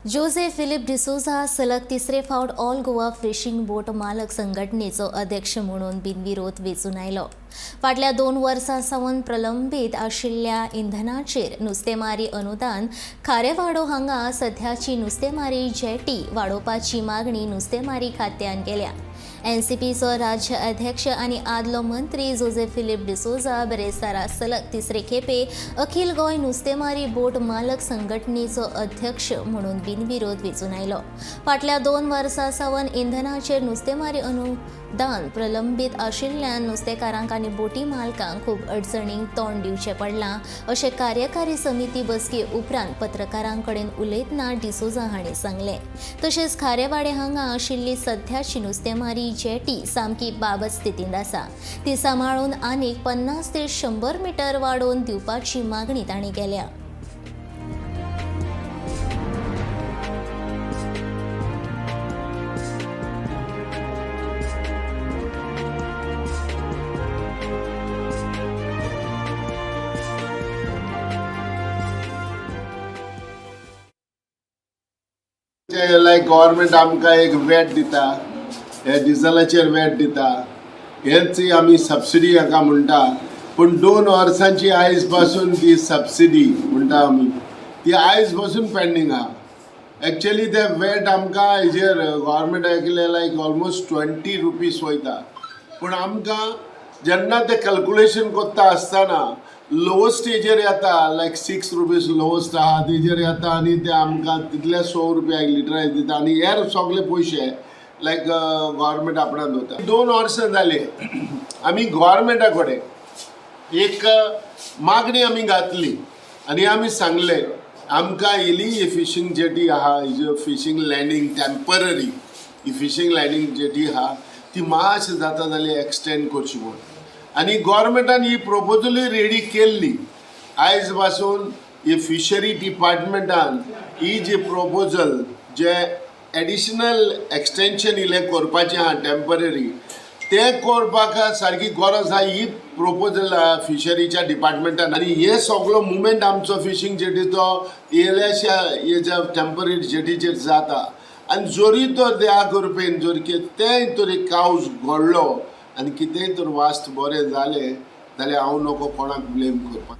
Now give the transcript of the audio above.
Jose Filipe D'Souza सलग तिसरे फावट ऑल गोवा फिशिंग बोट मालक संघटनेचो अध्यक्ष म्हणून बिनविरोध वेंचून आयलो. फाटल्या 2 वर्सां सावन प्रलंबीत आशिल्ल्या इंधनाचेर नुस्तेमारी अनुदान खारेवाडो हांगा सध्याची नुस्तेमारी जेटी वाडोवपाची मागणी नुस्तेमारी खात्यान केल्या. एनसीपीचो राज्य अध्यक्ष आनी आदलो मंत्री जोजे फिलीप डिसोझा बिरेस्तारा सलग तिसरे खेपे अखिल गोंय नुस्तेमारी बोट मालक संघटनेचो अध्यक्ष म्हणून बिनविरोध वेंचून आयलो. फाटल्या 2 वर्सां सावन इंधनाचेर नुस्तेमारी अनुदान प्रलंबीत आशिल्ल्यान नुस्तेकारांक आनी बोटी मालकांक खूब अडचणींक तोंड दिवचें पडलां अशें कार्यकारी समिती बसके उपरांत पत्रकारां कडेन उलयतना डिसोझा हांणी सांगलें. तशेंच खारेवाडे हांगा आशिल्ली सध्याची नुस्तेमारी जेटी सामकी बाबत स्थितींत आसा, ती सांबाळून आनीक 50 ते 100 मिटर वाडोवन दिवपाची मागणी तांणी केल्या. लायक गव्हर्मेंट आमकां एक वॅट दिता, हे डिझलाचेर वॅट दिता, हेच आमी सबसिडी हाका म्हणटा. पूण 2 वर्सांची आयज पासून ती सबसिडी म्हणटा आमी, ती आयज पासून पेंडींग आहा. एक्चुअली ते वॅट आमकां हेजेर गव्हर्मेंटा केले लायक ऑलमोस्ट 20 रुपीज वयता. पूण आमकां जेन्ना ते कॅल्कुलेशन करता आसतना लोवस्ट हेजेर येता, लायक 6 रुपीज लोवस्ट आहा तेजेर येता आनी ते आमकां तितले 100 रुपया एक लिटर दिता आनी हेर सगळे पयशे लायक गव्हर्मेंट आपणान दवरता. 2 वर्सां जाली आमी गव्हर्मेंटा कडेन एक मागणी आमी घातली आनी आमी सांगले आमकां इली ही फिशींग जेटी आहा, ही जी फिशींग लँडींग टेम्पररी ही फिशींग लँडींग जेटी आहा ती मातशें जाता जाल्यार एक्सटेंड करची म्हूण. आनी गव्हर्मेंटान ही प्रोपोजलूय रेडी केल्ली. आयज पासून ही फिशरी डिपार्टमेंटान ही जी प्रोपोजल जे एडिशनल एक्सटेंशन इल्लें करपाचें आहा टेम्पररी, तें करपाक सारकी गरज आहा ही प्रोपोजल आहा फिशरीच्या डिपार्टमेंटान. आनी हे सगलो मुवमेंट आमचो फिशींग जेटीचो येयल्याशा हेज्या टेम्पररी जेटीचेर जाता. आनी जरी तर देवा कृपेन जर कितेंय तरी कावज घडलो आनी कितेंय तर वास्त बरें जालें जाल्यार हांव नको कोणाक ब्लेम करपाक.